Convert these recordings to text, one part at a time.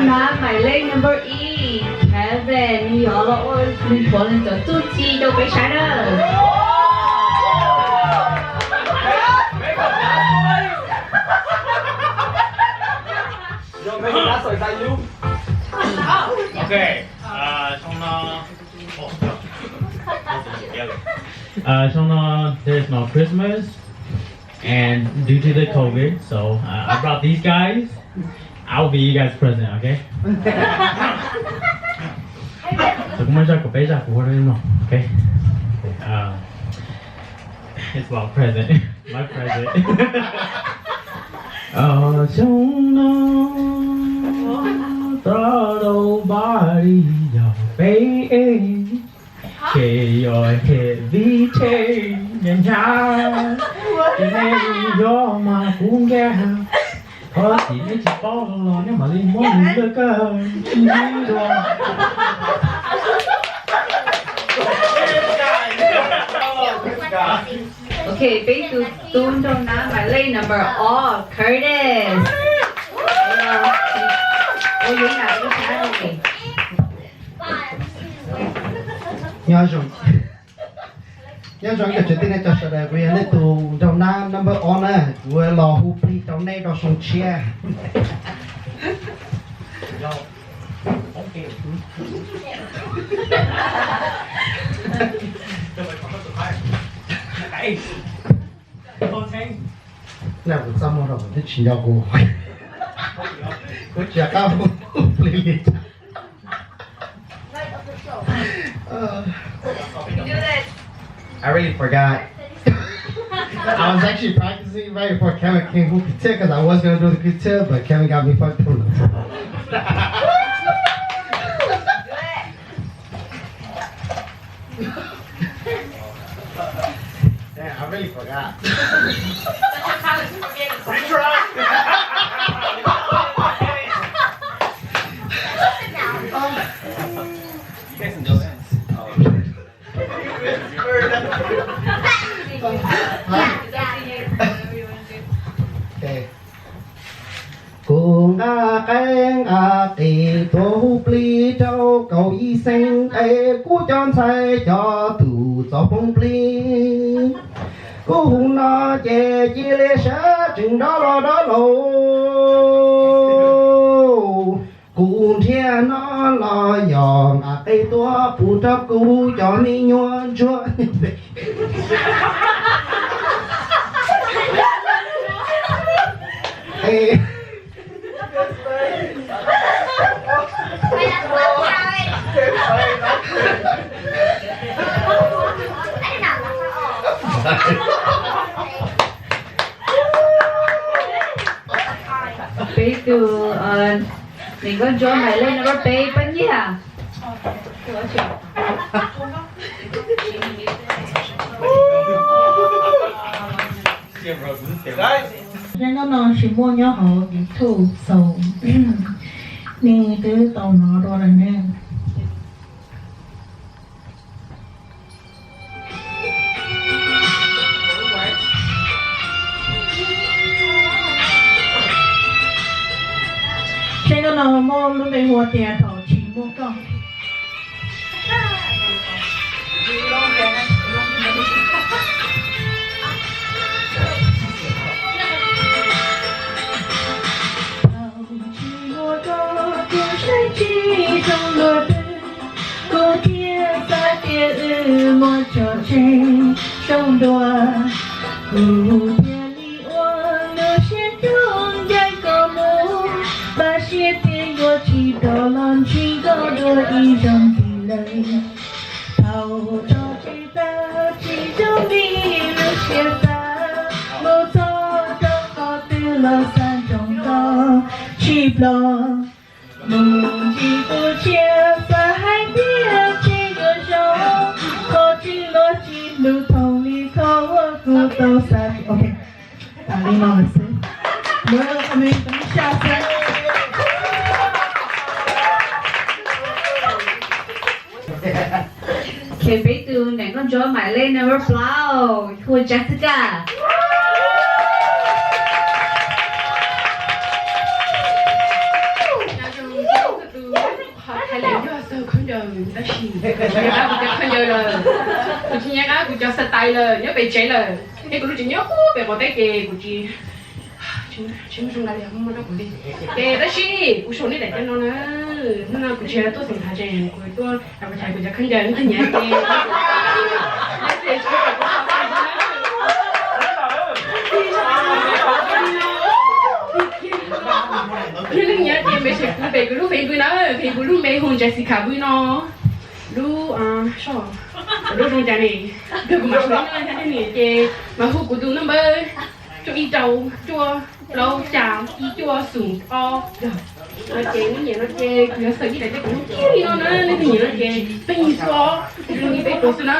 Nab mais lej number ib, Kevin, nws yuav los ua nws thuav nws cov txuj ci rau peb saib na. Okay, uh, xyoo no, oh, uh, xyoo no, there's no Christmas, and due to the COVID, so uh, I brought these guys. I will be you guys' present, okay? So kuv muaj zaj kom peb zaj kuv hu no, okay? Uh, it's about present. My present. Xyoo no, tau rau nobody yog peb, ces yog heavy tag nyab nyab, ces nej yuav mas kuv nkag, qhov tsis nej tsis paub los nej mam li muab nws lwj kawg dua. Ok, peb tus tub nraug nab mais lej number ob, Curtis. Ua li cas ua li cas? Nyob zoo, nyob zoo ib tsoom tij neej tsa sawv daws, kuv yog nej tus nraug nab number ob na, kuv los hu plig rau nej rau xyoo tshiab. Naj kuv txaj muag rau kuv twb tsis nco kuv, kuv tsis qab hu plig li. I really forgot. I was actually practicing right before Kevin came who could tell because I was gonna do the good tell, but Kevin got me fucked up. Damn, I really forgot. Retry. You guys can go in. Okay. Kuv nqa qaib nqa qis tuav hu plig rau kaum yim xees es kuv cov ntxhais cov tus txov poob plig. Kuv hu no ces cia li sawv tsees nrov los nrov lauj. Kuv nrhiav no los yog nqa qib tuav pub rau kuv cov me nyuam ntsuag. Peb tus, uh, niam nkauj ntsuab mais lej number peb, Paj Nyiaj. Zaj nkauj no tsis muaj nyob hauv YouTube, so nej twb tau hnov dua lawm ne. Zaj nkauj no muaj lub npe hu tias Thaum Tsis Muaj Koj. Thaum tsis muaj koj, kuv saib tsis zoo luaj twg, kuv thiaj xav tias wb muaj tso tseg zoo dua. Kuv thiaj li ua lub siab coob ncaim koj mus, npaj siab tias yuav tsis rov los ntsib koj dua ib zaug ntxiv lawm. Thaum tso tseg tag tsis zoo li lub siab xav, mus txog rau qhov twg los xav nrog koj tsis ploj. Mus ntsib tus tshiab xav hais tias tsis yuav zoo, qhov tsis luag tsis hlub thoom li qhov uas kuv tau xav. Ok, tas li no lawm xwb. Lawv comment tau ib sab xwb. Ok, peb tus niam nkauj ntsuab mais lej number plaub, hu Jessica. Kuv tsis nyiam qab kuv cov khaub ncaws lawm, kuv tsis nyiam qab kuv cov xav tais lawm, nyob pem tsev lawm, thiab kuv lub tsev nyob ub pem qhov teb ces kuv tsis, tsis muaj zoo li, muaj rau kuv li. Ces tab sis kuv sau nej daim cov no na, hnub no kuv tsis yog tuaj xeem thav tsev, kuv tuaj kuv thav kuv cov khaub ncaws, nej nyiam ces yog leej nyiam ces npe saib kuv pem kuv lub Facebook na, Facebook lub npe hu Jessica Vwj no, lub, lub zoo cas ne, kuv mam suav no thiab ne ces mas hu kuv tus number cuaj ib rau cuaj plaub xya ib cuaj xoom ob yog. No ces nej nyiam no ces kuv yuav xaws ib daim tej kuv lub kiag li no na, nej nyiam no ces peb nyiam xwb os, zoo li peb tuav xwb na.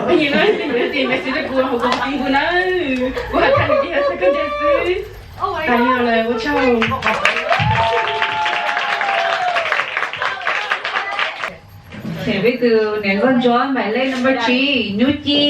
Nej nyiam no ces nyiam no ces message rau kuv hauv kuv Facebook na, kuv hais tag nws ces yog xaws khaub ncaws xwb. Tas li no lawm, ua tsaug. Thim peb tus niam nkauj ntsuab mais lej number tsib, Nub Ci.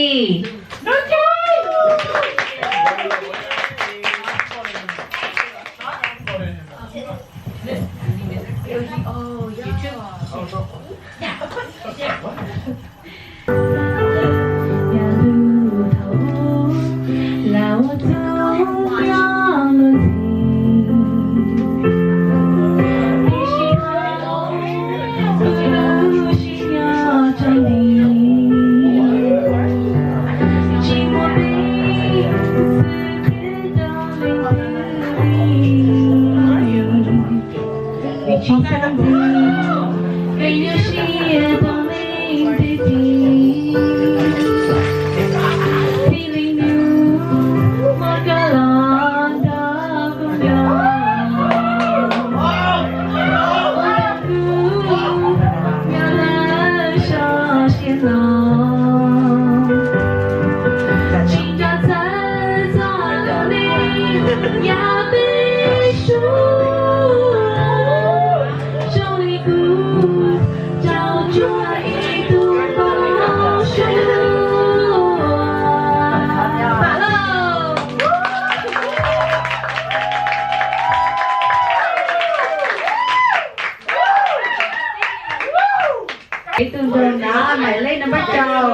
Ib tug nraug nab mais lej number rau,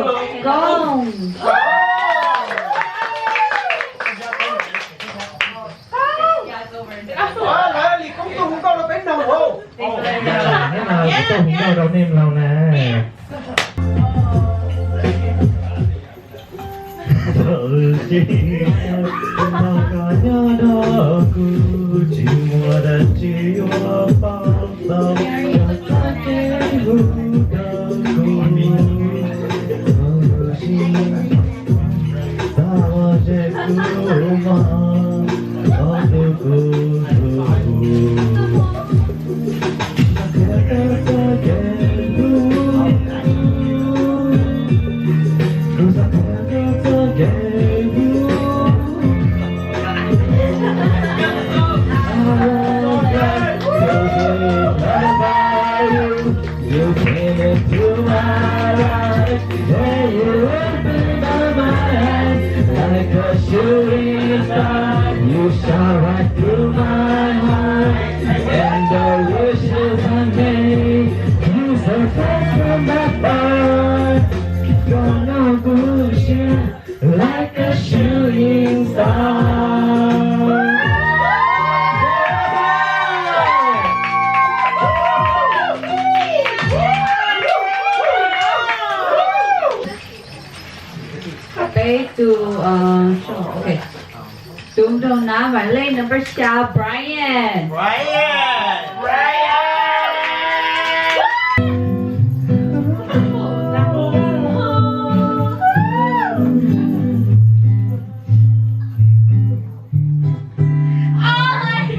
Koob. Lawv li Koob tuaj hu nkauj rau peb mloog os. Neb los kuv tuaj hu nkauj rau nej mloog na. Thaum koj nyob dog kuv tsis muaj dab tsi yuav paub tau, yog koj tseem hlub tau kuv. Txhob ua zes kuv mog, txhob hlub kuv hlub kuv. You came into my life, yeah, you opened up my eyes like a shooting star. You shot right through my heart, and the wishes I made, you surfaced from my heart. Koj noj kuv siab like a shooting star. Peb tus, ok, tus nraug nab mais lej number xya, Brian. Brian, Brian.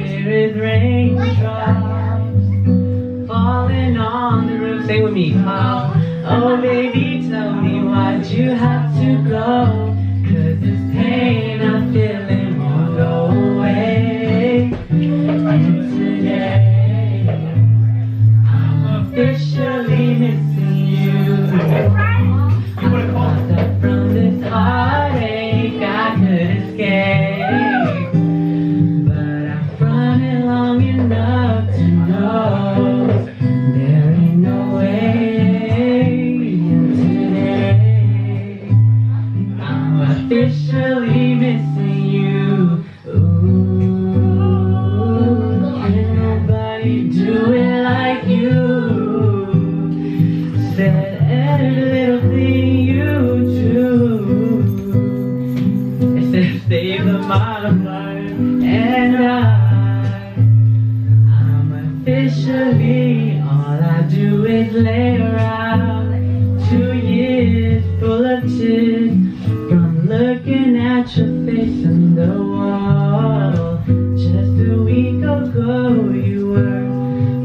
Here is raindrops falling on the roof. Sing with me. Oh, baby, tell me why'd you have to go? 'Cause this pain I'm feeling won't go away. And today, I'm officially missing you. I thought that from this heartache I could escape, but I've run it long enough to know there ain't no way. And I, I'm officially, all I do is lay around. Two years full of tears from looking at your face on the wall. Just a week ago you were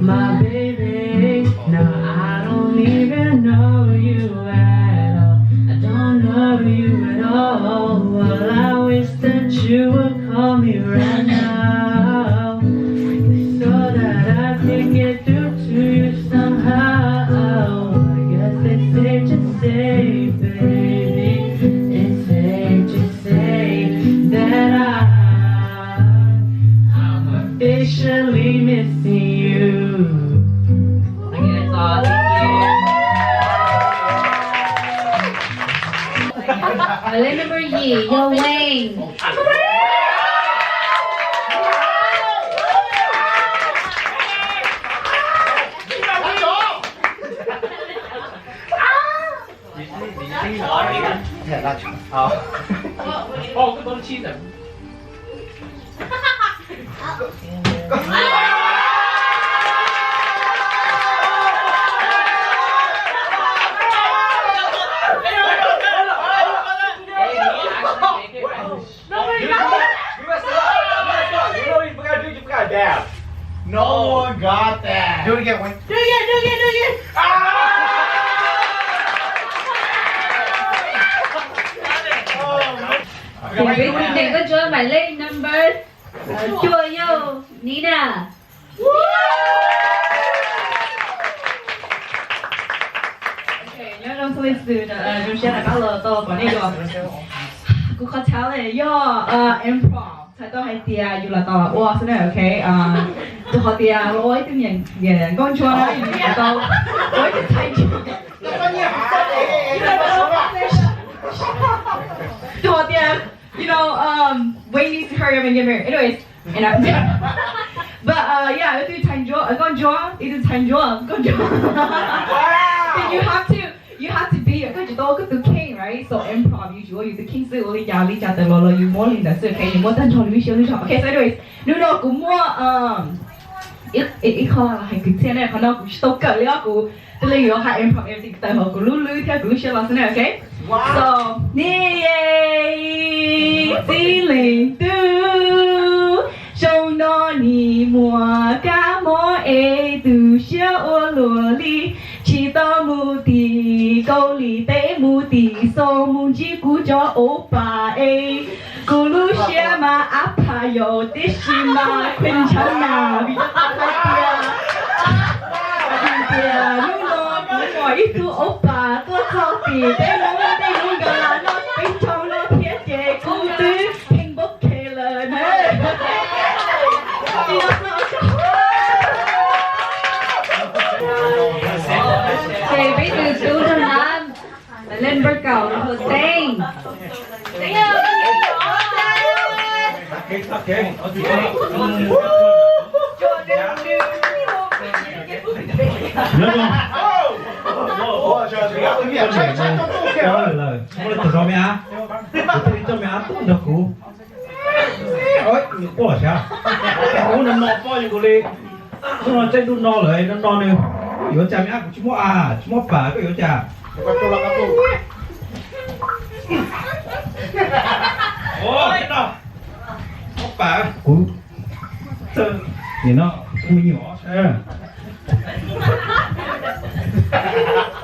my baby. Now I don't even know you at all. I don't know you at all. Well, I wish that you would call me right now so that I can get through to you somehow. I guess it's safe to say, baby, it's safe to say that I, I'm officially missing you. Thank you, that's all. Thank you. Lej number yim, Yog Wayne. No one got that. Do it again, Wayne. Do it again, do it again, do it again. Peb tus neeg koj tsuab, maiv lej number cuaj, Yog Nina. Nyob zoo xwb, zoo siab hais pab los tau pom nej dua. Kuv qhov challenge yog improv, txhais tau hais tias yus lam tau ua xwb na, ok. Tus qhov tias los ua ib tug niam nkauj ntsuab na, yus lam tau ua ib tug ntxhais ntsuab. Tus qhov tias, you know, um, Wayne needs to hurry up and get married. Anyways, and I, but uh, yeah, ib tug ntxhais ntsuab, nkauj ntsuab, ib tug ntxhais ntsuab, nkauj ntsuab. Then you have to, you have to be, koj tsis tau ua koj tus king, right? So improv, yus tsuas ua yus tus king xwb, ua li cas li cas tawm los los yus muab li ntawd xwb, ok, yus muab tag nrho lub siab lub zog. Ok, so anyways, hnub no kuv muaj, um, ib, ib qho hais kwv txhiaj ne, qhov no kuv tsis tau kawm li os, kuv thiaj li yuav hais improv everything tawm hauv kuv lub hlwb thiab kuv lub siab los xwb na, ok? So, nim txij leej twg zoo no nim muaj kab mob es tu siab ua luaj li, tsis tau mus tim Kaus Lim teb, mus tim Xoo mus ntsib kuv cov oppa es kuv lub siab mas ab pha yau tib si mas khuv ntshaw nas vim rau qhov hais tias, vim tias hnub no kuv muaj ib tug oppa tuaj txog tim peb Hmoob tej lub nkas noj peb caug no thiab ces kuv twb pheej npaub khe lawm na. Ces peb tus tub nrog na, Len Npawg Kaum Hluav Teej. Muaj leej twg zov me ab, kuv thiaj li coj me ab tuaj nrog kuv. Nws quaj los sav, ub no no pob zoo nkaus li, hnub no tsaib ntuj no lawm no no nws yuav cas me ab, kuv tsis muaj a, tsis muaj pam koj yuav cas. Muaj pam kuv txawj nim no me nyuam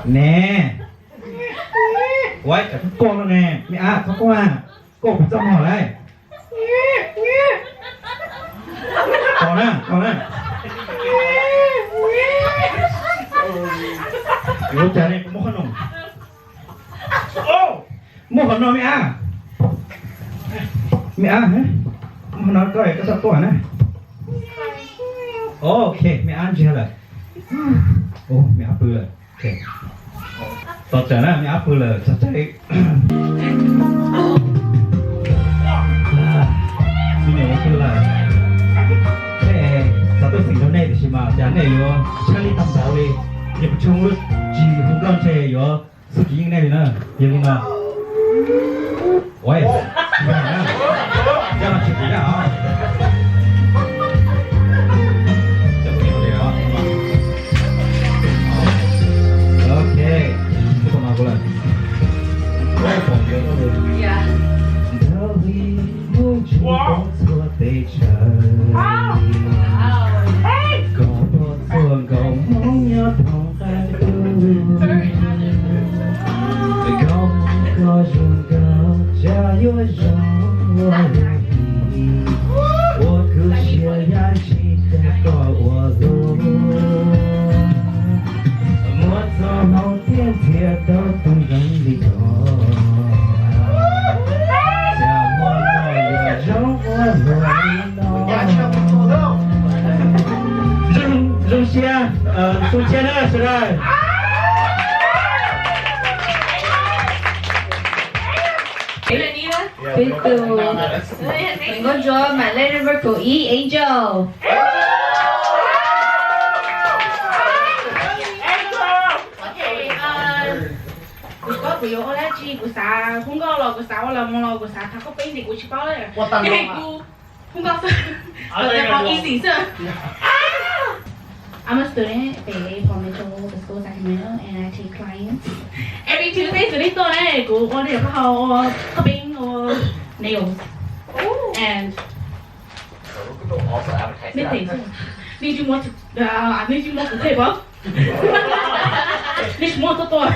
ne. Ua cas koj quaj no ne, me ab txhob quaj, koj kuv txaj muag lauj. Tos na, tos na. Yuav cas ne, kuv muab qhov no. Muab qhov no me ab. Me ab, muab qhov no koj, koj txhob quaj na. Ok, me ab ntsiag lawm. Me ab pw lawm. Tos tsawg na, me ab pw lawm txog tsaib. Me nyuam ua twg lawm? Tej xav tuaj xeem rau nej tiam sis mas cas nej yuav tshaj lij tag npaum li. Yog kuv tsis hu nkauj ntshe yuav xub tsis yeej nej li na. Yog li no, ua, tsis yog na. Các bạn chuẩn bị đã hả? Chào mừng mọi người ạ. Ok, các bạn nào cũng là. Các bạn nhớ các bạn. Ntawd li hnub tsis pom txhua pes tsawg, koj pom txhua nkaus hmoob nyob thoob qab ntuj. Koj mus koj zoo nkauj, tsam yuav zoo ua luaj li, ua kuv siab yam tsis tag koj ua luaj. Muab txoj hau thiab ntxias tau tus ntxeev li ko, tsam muaj koj yuav zoo ua luaj li no. Zoo, zoo siab, zoo siab na sawv daws. Peb tus nkauj ntsuab mam lej number kaum ib, Angel. Kuv tsis paub kuv yuav ua dab tsi, kuv xav hu nkauj los kuv xav ua los mus los kuv xav thov koj peb nti kuv tsis paub. Kuv hu nkauj xwb, easy xwb. I'm a student pem Paul Mitchell, the school Sacramento, and I take clients. Every Tuesday xws li tuaj ne, kuv ua li plaub hau, ua koj peb, ua nails. And nej tsis muaj, nej tsis muaj kuv them pab, nej tsis muaj tuaj tuaj.